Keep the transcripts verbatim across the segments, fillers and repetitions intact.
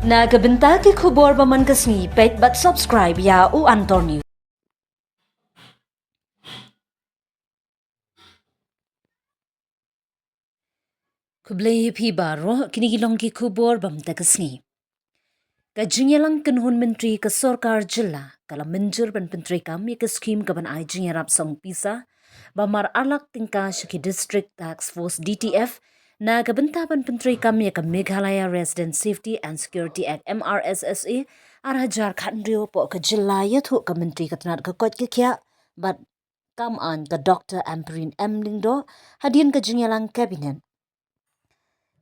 Na ka bynta ki khubor ba man ka sngi, peit bad subscribe ïa U Antor News. Khublei ïa phi baroh, kine ki long ki khubor ba mynta ka sngi. Ka jingïalang kynhun myntri ka sorkar jylla ka la mynjur ban pyntreikam ïa ka skhim ka ban ai jingïarap song pisa ba mar ar lak tyngka sha ki District Task Force, D T F, na ka bynta ban pyntreikam ïa ka Meghalaya Resident Safety and Security Act, M R S S A, ar hajar khathynriew hapoh ka jylla, ïathuh ka myntri ka tnad ka koit ka khiah bad kam aiñ ka Doctor Ampareen M Lyngdoh hadien ka jingïalang Cabinet.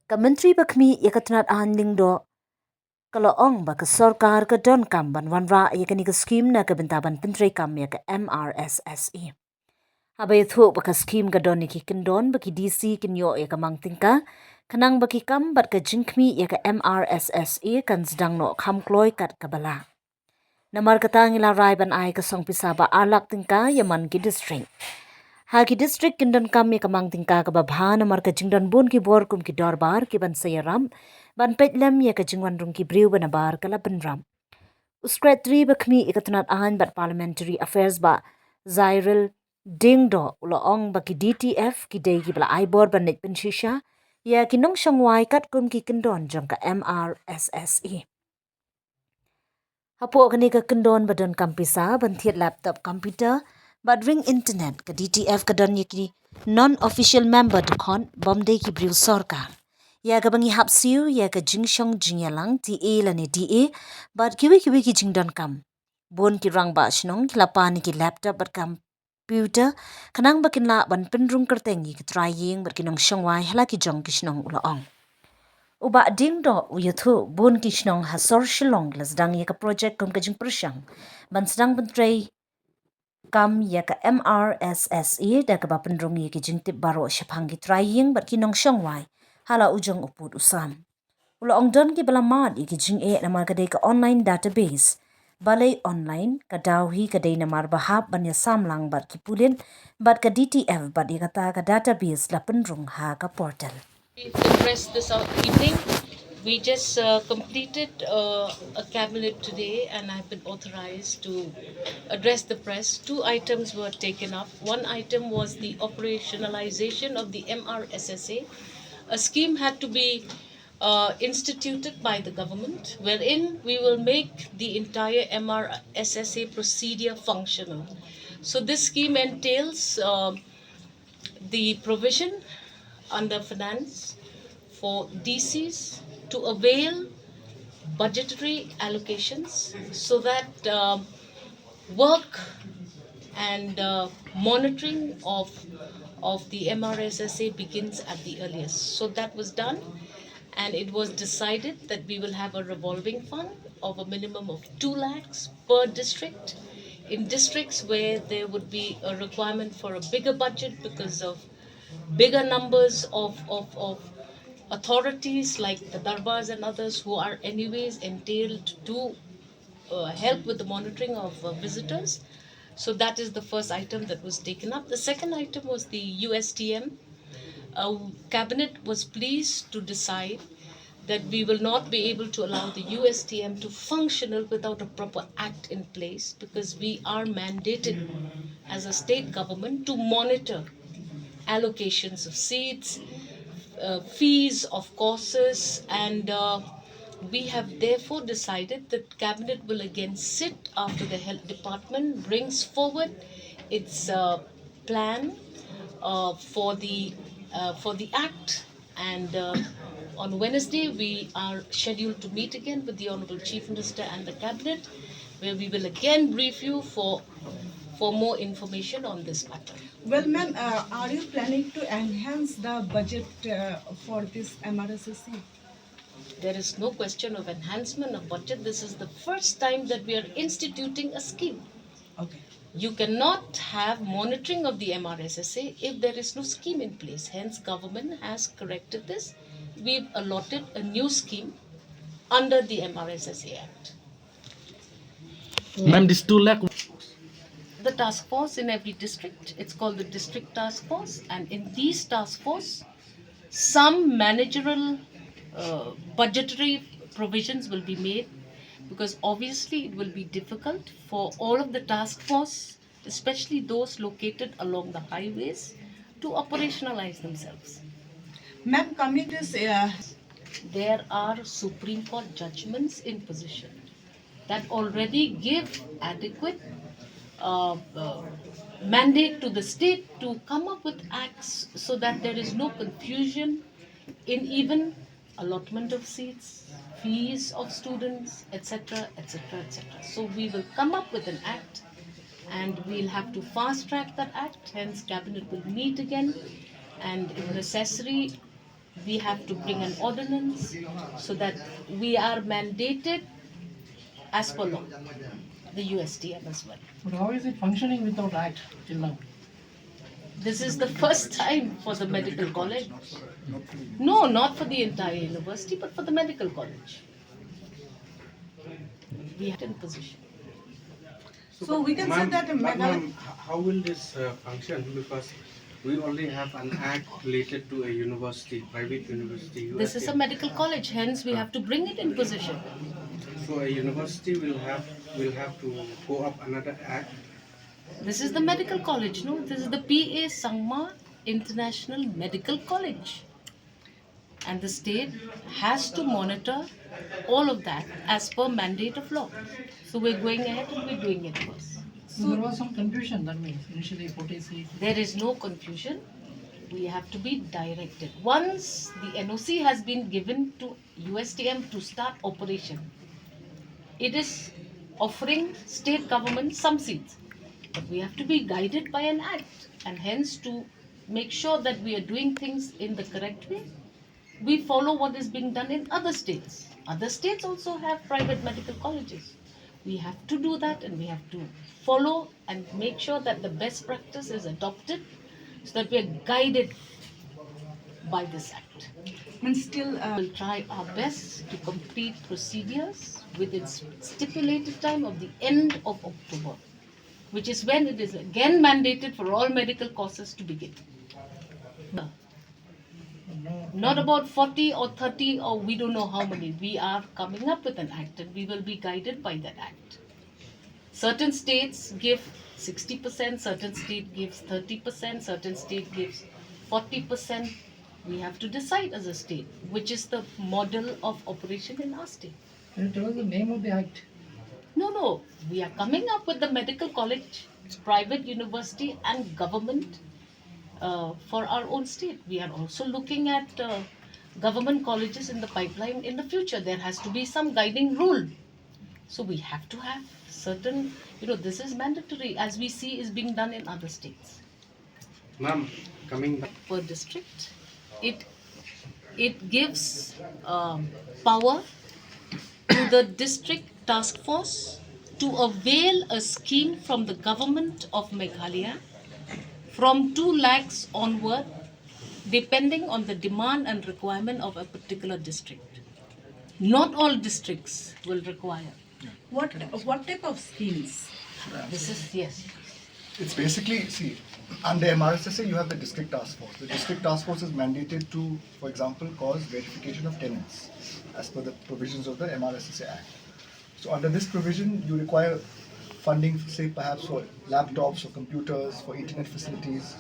Ka myntri ba khmih ïa ka tnad aiñ Lyngdoh ka la ong ba ka sorkar ka donkam ban wanrah ïa kane ka skhim na ka bynta ban pyntreikam ïa ka M R S S A. Haba ïathuh ba ka skhim ka don ïa ki kyndon ba ki D C kin ïoh ïa ka mang tyngka, khnang ba ki kam bad ka jingkhmih ïa ka M R S S A kan sdang noh kham kloi kat kaba lah. Namar kata ngi la rai ban ai ka song pisa ba ar lak tyngka ïa man ki district. Ha ki district kin donkam ïa ka mang tyngka kaba bha namar ka jingdon bun ki bor kum ki dorbar ki ban sa ïarap ban peit lem ïa ka jingwan rung ki briew ba nabar ka la bynrap. U Secretary ba khmih ïa ka tnad aiñ bad Parliamentary Affairs, Bah Zairil Diengdoh, u la ong ba ki D T F ki dei kiba la ai bor ban leit pynshisha ïa ki nongshong wai katkum ki kyndon jong ka M R S S A. Hapoh kane ka kyndon ba donkam pisa ban thied laptop, computer bad ring internet, ka D T F ka don ïa ki non-official member dkhot bym dei ki briew sorkar, ïa kaba ngi hap siew ïa ka jingshong jingïalang, T A lane D A, bad kiwei kiwei ki jingdonkam. Bun ki rangbah shnong ki la pan ïa ki laptop bad computer khnang ba kin lah ban pynrung kyrteng ïa ki trai ïing bad ki nongshong wai ha la ki jong ki shnong, u la ong. U Bah Diengdoh u ïathuh bun ki shnong ha sor Shillong ki la sdang ïa ka projek kum ka jingpyrshang ban sdang pyntreikam ïa ka M R S S A da kaba pynrung ïa ki jingtip baroh shaphang ki trai ïing bad ki nongshong wai ha la u jong u pud u sam. U la ong don kiba la mad ïa ki jingeh namar ka dei ka online database. Balei online? Ka daw hi ka dei namar ba hap ban ïasam lang bad ki pulit bad ka D T F bad ïa kata ka database la pynrung ha ka portal. We've addressed this out evening. We just uh, completed uh, a cabinet today, and I've been authorized to address the press. Two items were taken up. One item was the operationalization of the M R S S A. A scheme had to be uh, instituted by the government, wherein we will make the entire M R S S A procedure functional. So this scheme entails uh, the provision under finance for D Cs to avail budgetary allocations so that uh, work and uh, monitoring of of the M R S S A begins at the earliest. So that was done, and it was decided that we will have a revolving fund of a minimum of two lakhs per district. In districts where there would be a requirement for a bigger budget because of bigger numbers of, of, of authorities like the Darbars and others who are anyways entailed to uh, help with the monitoring of uh, visitors. So that is the first item that was taken up. The second item was the U S T M. Uh, cabinet was pleased to decide that we will not be able to allow the U S T M to functional without a proper act in place, because we are mandated as a state government to monitor allocations of seats, uh, fees of courses, and uh, we have therefore decided that cabinet will again sit after the health department brings forward its uh, plan uh, for the uh, for the act, and uh, on Wednesday we are scheduled to meet again with the Honorable Chief Minister and the cabinet, where we will again brief you for for more information on this matter. Well, ma'am, uh, are you planning to enhance the budget uh, for this M R S S A? There is no question of enhancement of budget. This is the first time that we are instituting a scheme. Okay. You cannot have monitoring of the M R S S A if there is no scheme in place. Hence, government has corrected this. We've allotted a new scheme under the M R S S A Act. Ma'am, this two lakh. The task force in every district, it's called the district task force, and in these task force, some managerial uh, budgetary provisions will be made, because obviously it will be difficult for all of the task force, especially those located along the highways, to operationalize themselves. Ma'am, coming this, uh, there are Supreme Court judgments in position that already give adequate uh, uh, mandate to the state to come up with acts so that there is no confusion in even allotment of seats, fees of students, et cetera, et cetera, et cetera. So we will come up with an act, and we'll have to fast track that act. Hence, cabinet will meet again, and if necessary, we have to bring an ordinance so that we are mandated as per law, the U S T M as well. But how is it functioning without act till now? This is the first time for the medical college. No, not for the entire university, but for the medical college. We have in position. So we can say that the ma'am, ma'am, h- how will this uh, function? Because we only have an act related to a university, private university. This is a medical college, hence we have to bring it in position. So a university will have will have to go up another act. This is the medical college, no? This is the P A Sangma International Medical College. And the state has to monitor all of that as per mandate of law. So we're going ahead and we're doing it first. So there was some confusion, that means initially forty seats. There is no confusion. We have to be directed. Once the N O C has been given to U S T M to start operation, it is offering state government some seats. But we have to be guided by an act, and hence to make sure that we are doing things in the correct way, we follow what is being done in other states. Other states also have private medical colleges. We have to do that, and we have to follow and make sure that the best practice is adopted so that we are guided by this act. And still, uh, we'll try our best to complete procedures within stipulated time of the end of October, which is when it is again mandated for all medical courses to begin. Not about forty or thirty or we don't know how many. We are coming up with an act, and we will be guided by that act. Certain states give sixty percent, certain state gives thirty percent, certain state gives forty percent. We have to decide as a state which is the model of operation in our state. Can you tell us the name of the act? No, no, we are coming up with the medical college, private university, and government uh, for our own state. We are also looking at uh, government colleges in the pipeline in the future. There has to be some guiding rule. So we have to have certain, you know, this is mandatory as we see is being done in other states. Ma'am, coming back. Per district, it it gives um, power to the district task force to avail a scheme from the government of Meghalaya from two lakhs onward, depending on the demand and requirement of a particular district. Not all districts will require. What what type of schemes? This is, yes. It's basically, see, under M R S S A, you have the district task force. The district task force is mandated to, for example, cause verification of tenants as per the provisions of the M R S S A Act. So, under this provision, you require funding, say, perhaps for laptops, for computers, for internet facilities.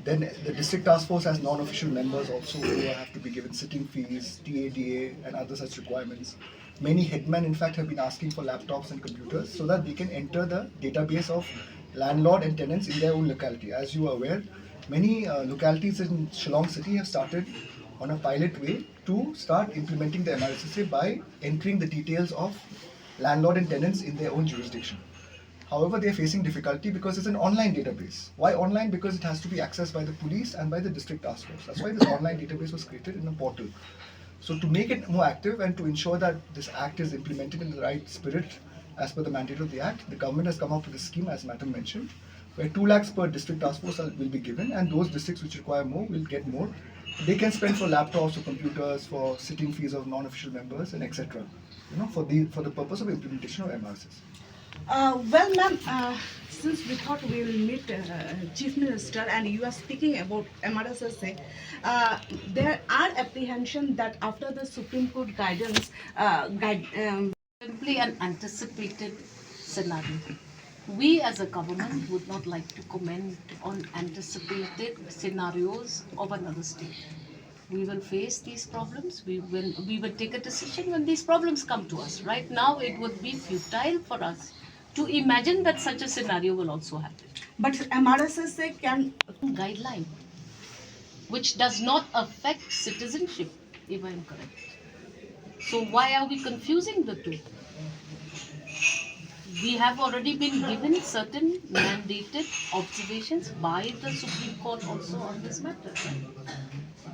Then the district task force has non-official members also who have to be given sitting fees, T A D A, and other such requirements. Many headmen, in fact, have been asking for laptops and computers so that they can enter the database of landlord and tenants in their own locality. As you are aware, many uh, localities in Shillong city have started on a pilot way to start implementing the M R S S A by entering the details of landlord and tenants in their own jurisdiction. However, they are facing difficulty because it's an online database. Why online? Because it has to be accessed by the police and by the district task force. That's why this online database was created in a portal. So to make it more active and to ensure that this act is implemented in the right spirit as per the mandate of the act, the government has come up with a scheme, as Madam mentioned, where two lakhs per district task force are- will be given, and those districts which require more will get more. They can spend for laptops, for computers, for sitting fees of non-official members, and et cetera. You know, for the for the purpose of implementation of M R S S. Uh, well, ma'am, uh, since we thought we will meet uh, Chief Minister and you are speaking about M R S S A, uh, there are apprehension that after the Supreme Court guidance, uh, guide, um, Simply an anticipated scenario. We as a government would not like to comment on anticipated scenarios of another state. We will face these problems. We will, we will take a decision when these problems come to us. Right now, it would be futile for us to imagine that such a scenario will also happen. But M R S S A can Guideline, which does not affect citizenship, if I am correct. So why are we confusing the two? We have already been given certain mandated observations by the Supreme Court also on this matter.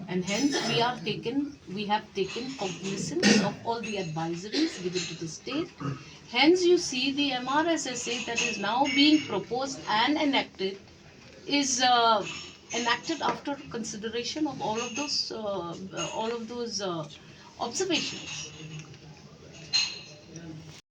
And hence we are taken, we have taken cognizance of all the advisories given to the state. Hence you see the M R S S A that is now being proposed and enacted is uh, enacted after consideration of all of those uh, all of those uh, observations.